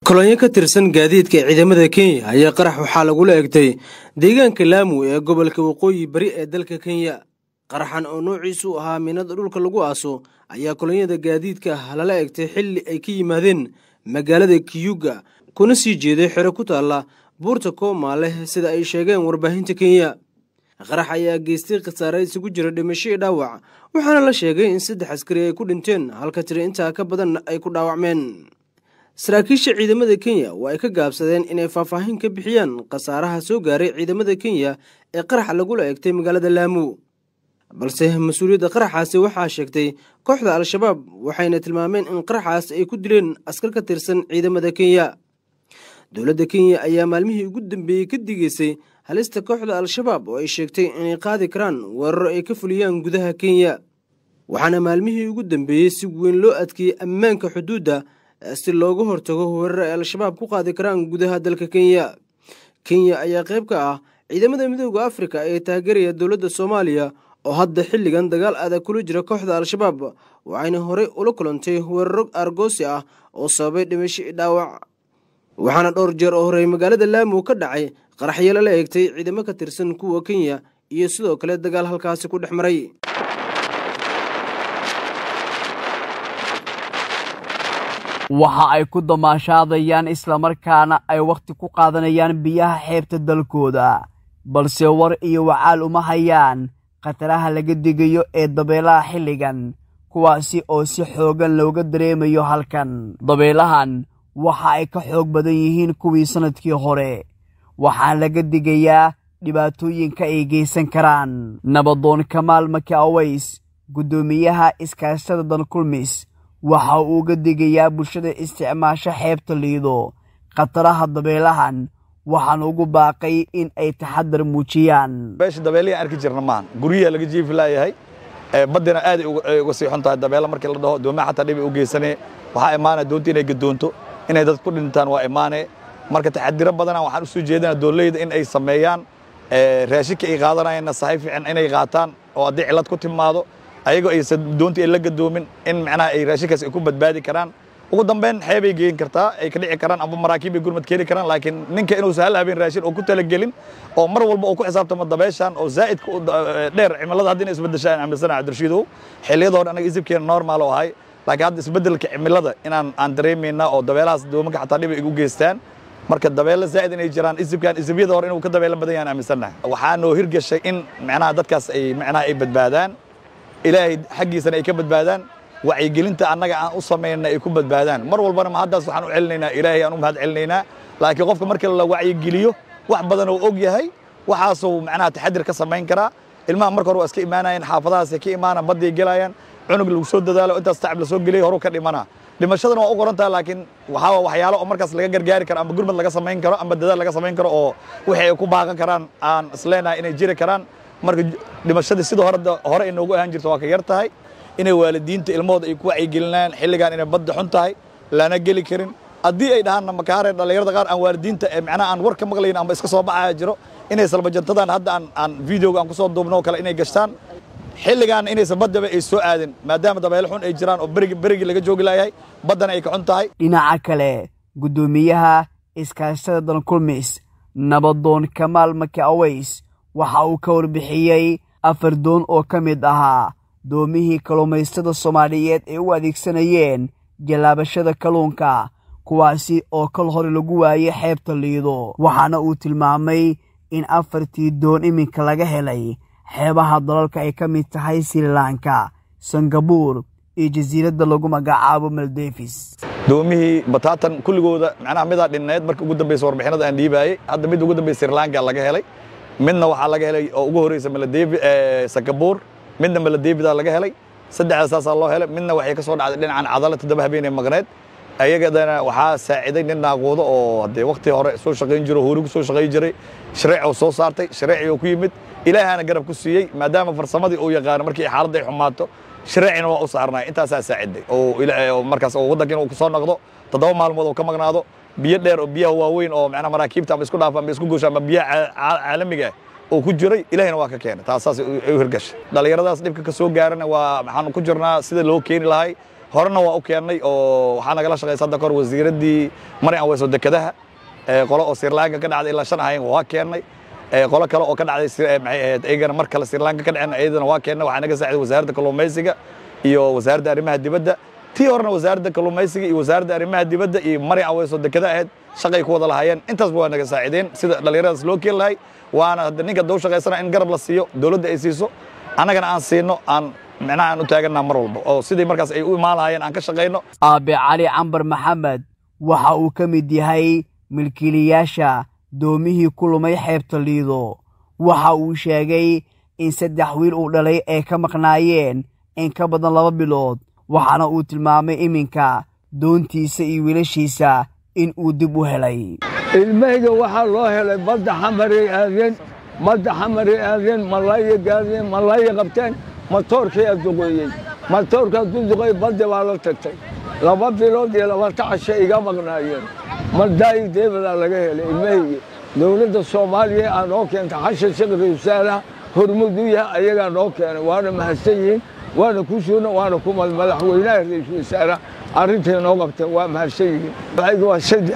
Kolonyo ka tirsan gaadiidka ciidamada Kenya ayaa qarax waxaa lagula egtay deegaanka Laamu ee gobolka Waqooyi Bari ee dalka Kenya. Qaraxan oo noociisu ahaa miinada dhulka lagu aaso ayaa kolonyada gaadiidka lala egtay xilli ay ka yimaadeen magaalada Kiyuga kuna sii jeeday xero ku taalla buurta Koomaale, sida ay sheegeen warbaahinta Kenya. Qarax ayaa geystay khasaare isugu jira dhimasho iyo dhaawac, waxaana la sheegay in 3 askari ay ku dhinteen halka tiro intaa ka badan ay ku dhaawacmeen. Saraakiisha ciidamada Kenya waa ay ka gaabsadeen inay faahfaahin ka bixiyaan khasaaraha soo gaaray ciidamada Kenya ee qaraxa lagula egtay magaalada Laamu. Balse mas-uuliyadda qaraxaasi waxaa sheegtay kooxda Al-Shabaab, waxayna tilmaameen in qaraxaas ay ku dileen askar ka tirsan ciidamada Kenya. Dowladda Kenya ayaa maalmihii ugu dambeeyey ka digaysay halista kooxda Al-Shabaab oo ay sheegtay inay qaadi karaan weeraro ay ka fuliyaan gudaha Kenya. Waxaana maalmihii ugu dambeeyey si weyn loo adkeeyey ammaanka xuduudda si looga hortago weeraro ay Al-Shabaab ku qaadi karaan gudaha dalka Kenya. Kenya ayaa qayb ka ah ciidamada Midowga Afrika ee taageeraya dowladda Soomaaliya oo hadda xilligan dagaal adag kula jira kooxda Al-Shabaab, waxayna horey ula kulantay weeraro argoosi ah oo sababay dhimasho iyo dhaawac. Waxaana dhowr jeer oo horey magaalada Laamu ka dhacay qaraxyo lala eegtay ciidamo ka tirsan kuwa Kenya iyo sidoo kale dagaal halkaasi ku dhex maray. Waxa ay ku damaashaadayaan islamarkaana ay wakhti ku qaadanayaan biyaha xeebta dalkooda, balse war iyo wacaal uma hayaan khataraha laga digayo ee dabeelaha xilligan, kuwaasi oo si xooggan looga dareemayo halkan. Dabeelahan waxa ay ka xoog badan yihiin kuwii sannadkii hore, waxaa laga digayaa dhibaatooyinka ay geysan karaan. Nabadoon Kamaal Maki Aways, guddoomiyaha iskaashatada Dankulmis, waxa uu uga digayaa bulshada isticmaasha xeebta Liido khataraha dabeelahan, waxaan ugu baaqay in ay taxadar muujiyaan. Beesha dabeelihi arki jirna maahan, guryaha laga jiifi laayahay, baddina aad ay uga sii xun tahay. Dabeelo markii la dhaho doomaha xataa dhib ay u geysanee, waxaa imaanaya doonta inay gadoonto, inay dad ku dhintaan waa imaanee. Marka taxadiro badanaa waxaan u soo jeedinaa dooleyda in ay sameeyaan raashinka ay qaadanayeenna sahay fiican inay qaataan, oo haddii cillad ku timaado ayagoo aysan doonta ay la gadoomin in macnaha ay raashinkaas ay ku badbaadi karaan. Ugu dambeyn xeebay geyn kartaa, ay ka dhici karaan amba maraakiib ay gurmad keeni karaan, laakiin ninka inuusan hal habeen raashin oo ku talagelin oo mar walba uu ku xisaabtamo dabeeshan oo zaa'idka u dheer cimilada hadda inay isbeddeshaan aaminsanaa Cabdirashiidow. Xilliyada hore anaga isibkeena normal oo ahay, laakiin hadda isbeddelka cimilada inaan aan dareemaynaa oo dabeelahaas doomanka xataa dhib ay u geystaan. Marka dabeelo zaa'id inay jiraan, isibkan isibyada hore inuu ka dabeelo badan yahan aaminsannahay. Waxaa noo hirgashay in macnaha dadkaas ay macnaha ay badbaadaan, Ilaahay xaggiisana ay ka badbaadaan, wacyigelinta annaga aan u samaynna ay ku badbaadaan. Mar walbana ma haddaas waxaan u celinaynaa Ilaahay, aan u mahad celinaynaa, laakiin qofka marka la wacyigeliyo wax badan oo og yahay waxaasuu macnaha taxadir ka samayn karaa. Ilmaha marka hore waa iska imaanayeen, xaafadahaasay ka imaanaan, badday gelayaan, cunug lagu soo dadaalo intaas tacab lasoo geliyay horuu ka dhimanaa. Dhimashadana waa u qoran tahay, laakiin waxaa waxyaalo oo markaas laga gargaari karo ama gurmad laga samayn karo ama dadaal laga samayn karo oo wixii ay ku baaqan karaan aan isleenahay inay jiri karaan. Marka dhimashadii sida hore ay noogu ahaan jirto waa ka yar tahay. Inay waalidiinta ilmahooda ay ku wacyigelinayaan xilligan inay badda xun tahay lana geli karin. Haddii ay dhahaanna makaare dhallinyarada qaar aan waalidiinta ee macnaha aan war ka maqlayn amba iska soo baxaya jiro, inay salbajantadan hadda aan videoga aan kusoo duubno oo kale inay gashtaan xilligan, inaysan baddaba ay soo aadin maadaama dabeelo xun ay jiraan oo berigi berigii laga joogi laayahay, baddana ay ka xun tahay. Dhinaca kale, guddoomiyaha iskaashatada Dankulmis Nabadoon Kamaal Maki Aways waxa uu ka warbixiyey 4 doon oo ka mid ahaa doomihii kalluumaysatada Soomaaliyeed ay u adeegsanayeen jallaabashada kalluunka, kuwaasi oo kal hore lagu waayey xeebta Liido. Waxaana uu tilmaamay in 4tii doon iminka laga helay xeebaha dalalka ay ka mid tahay Sri Lanka, Singabuur iyo jasiiradda lagu magacaabo Maldives. Doomihii bataatan kulligooda macnaha midaa dhinneed markii ugu dambaysa warbixinada aan dhiibaayey, hadda mid ugu dambaysa Sri Lanka laga helay, midna waxaa laga helay oo ugu horreysa Maldives Singapore, midna Maldives laga helay, saddexda saasaa loo helay. Midna waxay ka soo dhacday dhinacan Cadala, 7 habeen ee maqneed. Ayagadana waxaa saaciday nin naaquudo oo haddee waqti hore soo shaqayn jiro, hoori ku soo shaqayn jiray, shareec oo soo saartay, shareecii oo ku yimid, Ilaahana garab ku siiyey maadaama farsamadii uu yaqaano markii xaaladda ay xumaato, shareecina waa u saarnay. Intaasaa saaciday oo markaas oo waddanka inuu kusoo noqdo 7 maalmood oo ka maqnaado biyo dheer oo biyaha waaweyn oo macnaha maraakiibta ama isku dhaafa ama isku goosha ama biyaha caalamiga ah oo ku jiray, Ilaahina waa ka keenay, taasaas ay u hirgashay. Dhallinyaradaas dhibka ka soo gaarana waa maxaanu ku jirnaa sida loo keeni lahay. Horena waa u keennay oo waxaa nagala shaqaysa hadda kahor wasiiraddii Marian Weyso dekedaha, qolo oo Sri Lanka ka dhacday ilaa 5 ahayn waa keennay. Qolo kale oo ka dhacday, maxay ahayd, iyagana mar kale Sri Lanka ka dhaceen, iyadana waa keennay. Waxaa naga saaciday Wasaaradda Kalluumaysiga iyo Wasaaradda Arrimaha Dibadda. Tii horena Wasaaradda Kalluumaysiga iyo Wasaaradda Arrimaha Dibadda iyo Marian Weyso dekeda ahayd shaqay ku wada lahaayeen. Intaasba waa naga saacideen sida dhallinyaradaas loo keeni lahay. Waana hadda ninka daw shaqaysana in garab la siiyo, dowladda ay siiso, annagana aan siino, aan micnaha aan u taaganaa mar walba oo sidii markaas ay u imaan lahaayeen aan ka shaqayno. Aabe Cali Cambar Maxamed waxa uu ka mid yahay milkiilayaasha doomihii ku lumay xeebta Liido. Waxa uu sheegay in 3 wiil uu dhalay ay ka maqnaayeen in ka badan 2 bilood, waxaana uu tilmaamay iminka doontiisa iyo wiilashiisa in uu dib u helay. Ilmahayga waxaa loo helay badda Xamaray aadeen, badda Xamaray aadeen, malaya gaadeen, malaya qabteen, matoorkii duqeeyey, matoorkaa du duqeey, badda baa la tagtay. 2 bilood iyo 20 casho iga maqnaayeen. Maldaayi deebadaa laga helay ilmahayga. Dowladda Soomaaliya aa noo keentay, Xashan Sheekh ra-iisul hormuud u yahay, ayagaa noo keenay, waana mahadsan yihiin, waana ku suuna, waana ku madaxweynaha ra-iisul wasaaraha arrintay noo qabteen, waa mahadsan yihiin. Ayaga waa 3,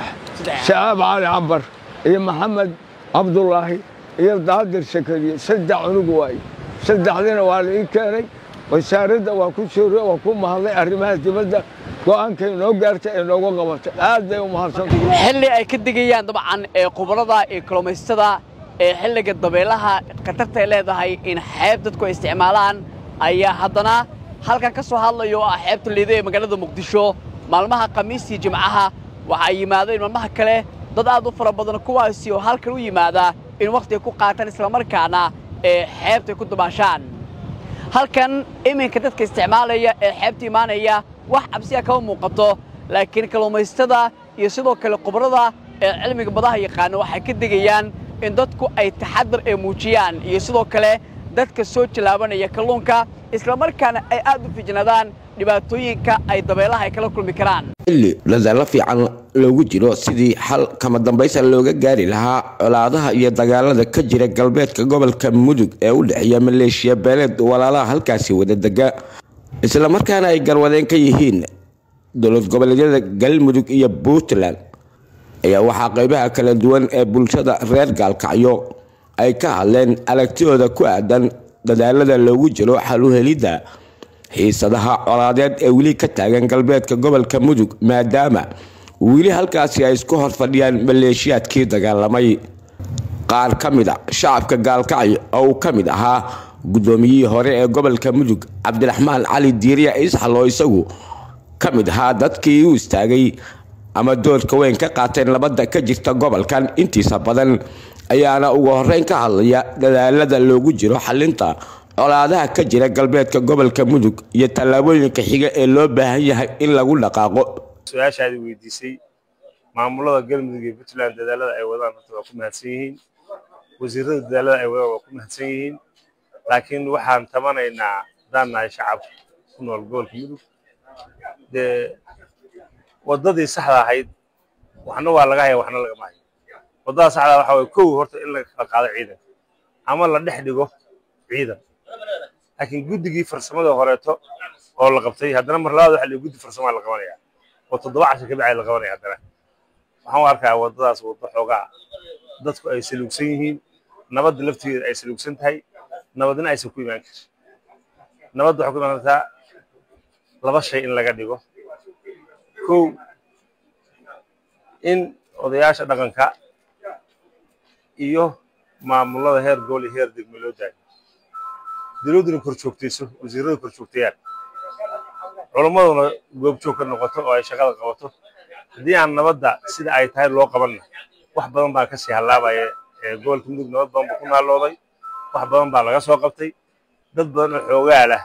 Shacaab Cali Cambar iyo Maxamed Cabdulaahi iyo Daadir Sakariye, 3 cunug waaye. 3diina waa la ii keenay. Wasaaradda waa ku soo, waa ku mahadlay arrimaha dibadda go'aankay noo gaartay ee nooga qabatay, aad bay u mahadsantay. Xilli ay ka digayaan dabcan ee khubarada iyo kalluumaysatada ee xilliga dabeelaha khatarta ay leedahay in xeeb dadku ay isticmaalaan, ayaa haddana halkan ka soo hadlaya oo ah xeebta Liido ee magaalada Muqdisho. Maalmaha Khamiistii, Jimcaha waxaa yimaadeen maalmaha kale dad aad u fara badan, kuwaasi oo halkan u yimaada in wakhti ay ku qaataan islamarkaana ee xeebta ay ku dabaashaan. Halkan iminka dadka isticmaalaya ee xeebta imaanaya wax cabsiya kama muuqato, laakiin kalluumaysatada iyo sidoo kale khubarada ee cilmiga badaha yaqaana waxay ka digayaan in dadku ay taxadar ay muujiyaan, iyo sidoo kale dadka soo jallaabanaya kalluunka, islamarkaana ay aad u fijnaadaan dhibaatooyinka ay dabeelaha ay kala kulmi karaan. Xilli dadaalo fiican loogu jiro sidii xal kama dambaysa looga gaari lahaa colaadaha iyo dagaalada ka jira galbeedka gobolka Mudug ee u dhexeeya maleeshiya beeleed walaalaha halkaasi wada dega, islamarkaana ay garwadeen ka yihiin dowlad goboleedyada Galmudug iyo Puntland, ayaa waxaa qeybaha kala duwan ee bulshada reer Gaalkacyo ay ka hadleen aragtidooda ku aadan dadaalada loogu jiro xal u helidda xiisadaha colaadeed ee weli ka taagan galbeedka gobolka Mudug, maadaama weli halkaasi ay isku hor fadhiyaan maleeshiyaadkii dagaalamay. Qaar ka mid a shacabka Gaalkacyo oo uu ka mid ahaa guddoomiyihii hore ee gobolka Mudug Cabdiraxmaan Cali Diiriya Isxal, oo isagu ka mid ahaa dadkii u istaagay ama doorka weyn ka qaateen nabadda ka jirta gobolkan intiisa badan, ayaana ugu horeyn ka hadlaya dadaalada loogu jiro xalinta colaadaha ka jira galbeedka gobolka Mudug iyo tallaabooyinka xiga ee loo baahan yahay in lagu dhaqaaqo. Su-aashaadi weydiisay, maamulada Galmudug iyo Puntland dadaalada ay wadaan horta waa ku mahadsan yihiin, wasiirada dadaalada ay wadaan waa ku mahadsan yihiin, laakiin waxaan tabanaynaa haddaan nahay shacabka ku nool gobolka Mudug, dee waddadii saxda ahayd waxna waa laga haya, waxna lagama hayo. Waddada saxda waxa waye, kow horta in laga kala qaado ciidanka ama la dhex dhigo ciidan, laakiin guddigii farsamada horeeto oo la qabtay haddana mar labaad waxa la guddi farsamaa la qabanaya oo 7 casho ka bacay la qabanaya. Haddana waxaan u arkaa waddadaas waddo xoogaa dadku ay saluugsan yihiin, nabadda laftigeeda ay saluugsan tahay, nabadna aysan ku imaan karin. Nabadda waxay ku imaan kartaa laba shay in laga dhigo: kow, in odayaasha dhaqanka iyo maamulada heer gobol iyo heer degmo loo daayo, dowladduna kor joogtayso, wasiirradu kor joogtayaan, culammaduna goobjoog ka noqoto oo ay shaqada qabato. Haddii aan nabadda sida ay tahay loo qabanna, wax badan baa ka sii hallaabaya. Gobolka Mudug nabad badan buu ku naalooday, wax badan baa laga soo qabtay. Dad badan oo xoogaa leh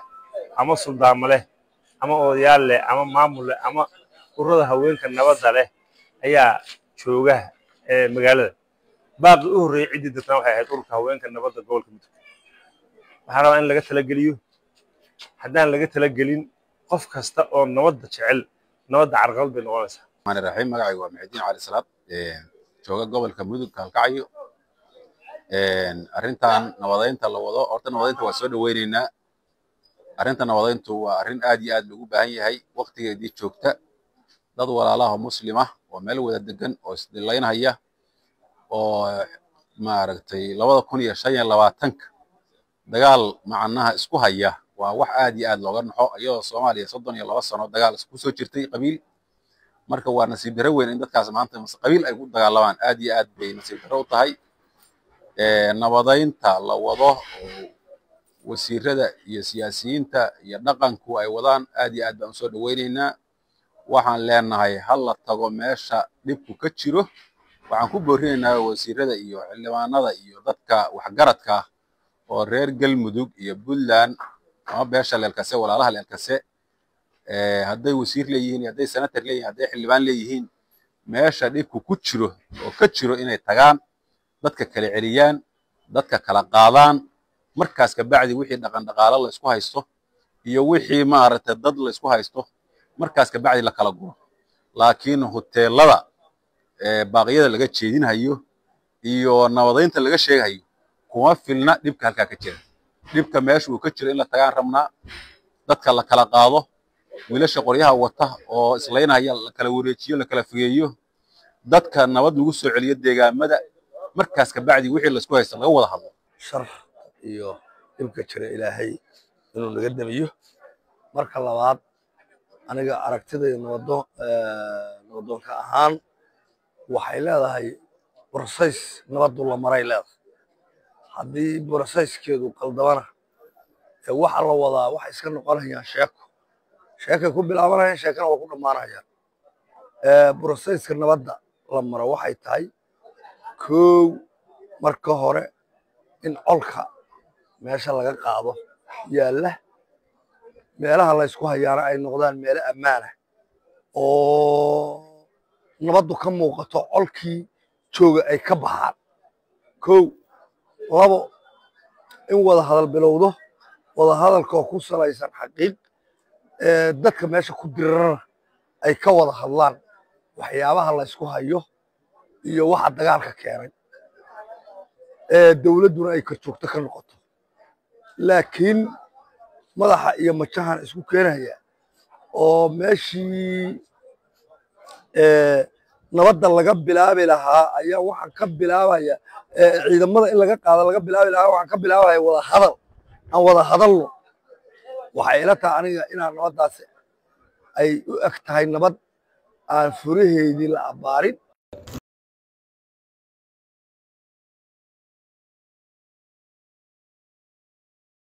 ama suldaamo leh ama odayaal leh ama maamul leh ama ururada haweenka nabadda leh ayaa jooga magaalada. Baaqi u horreeyey ciddii dirtana waxay ahayd ururka haweenka nabadda gobolka Mudug. Waxaan rabaa in laga talageliyo. Haddaan laga talagelin, qof kasta oo nabadda jecel, nabadda carqalad bay noqonaysaa. Raxiim, magacaygu waa Muxidiin Cali Salaad, jooga gobolka Mudug, Gaalkacyo. Arrintan nabadeynta la wado, horta nabadeynta waa soo dhaweyneynaa. Arrinta nabadayntu waa arrin aad iyo aad loogu baahan yahay, waqtigeedii joogta. Dad walaalaha muslim ah oo meel wada degan oo isdilaynhaya oo maaragtay 2025-ka dagaal macnaha isku haya waa wax aad iyo aad looga naxo, iyadoo Soomaaliya 32 sano dagaal isku soo jirtay qabiil. Marka waa nasiib darro weyn in dadkaas maanta mase qabiil ay ku dagaalamaan, aad iyo aad bay nasiib darro u tahay. Nabadaynta la wado oo wasiirada iyo siyaasiyiinta iyo dhaqanku ay wadaan aad iyo aad baan usoo dhaweynaynaa. Waxaan leenahay ha la tago meesha dhibku ka jiro. Waxaan ku boorinaynaa wasiirada iyo xildhibaanada iyo dadka waxgaradka ah oo reer Galmudug iyo Puntland ama beesha Leelkase, walaalaha Leelkase, hadday wasiir leeyihiin iyo hadday senator leeyihiin, hadday xildhibaan leeyihiin, meesha dhibku ku jiro oo ka jiro inay tagaan, dadka kala celiyaan, dadka kala qaadaan. Markaas kabacdi wixii dhaqan dhaqaalo la isku haysto iyo wixii maaragtay dad la isku haysto markaas kabacdi la kala guro. Laakiin hoteelada baaqyada laga jeedinhayo iyo nabadaynta laga sheegayo kuma filna dhibka halkaa ka jira. Dhibka meesha uu ka jiro in la tagaan rabnaa, dadka la kala qaado, wiilasha qoryaha wata oo islaynaya la kala wareejiyo, la kala fogeeyo, dadka nabad lagu soo celiyo deegaamada. Markaas kabacdi wixii la isku haysto laga wada hadlo. Shar iyo dhibka jira Ilaahay inuu naga damiyo. Marka labaad, aniga aragtidayda nabadoonka ahaan waxay leedahay process nabaddu la maray leedahay. Haddii processkeedu qaldamana, waxa la wadaa waxay iska noqonayaan sheeko, sheekay ku bilaabanayaan, sheekana waa ku dhammaanayaan. Processka nabadda la maro waxay tahay: kow, marka hore in colka meesha laga qaado yaalla, meelaha la ysku hayaana ay noqdaan meelo ammaanah oo nabaddu ka muuqato, colkii jooga ay ka baxaan, kow. Labo, in wada hadal bilowdo, wada hadalkoo ku salaysan xaqiiq, dadka meesha ku dirirana ay ka wada hadlaan waxyaabaha la ysku hayo iyo waxa dagaalka keenay, dowladduna ay korjoogto ka noqoto. Laakiin madaxa iyo majahan isku keenaya oo meeshii nabadda laga bilaabi lahaa ayaa waxaan ka bilaabaya ciidamada in laga qaado laga bilaabi lahaa, waxaan ka bilaabaya wada hadal, aan wada hadalno. Waxay ila tahay aniga inaan nabaddaasi ay u eg tahay nabad aan furaheedii la abbaarin.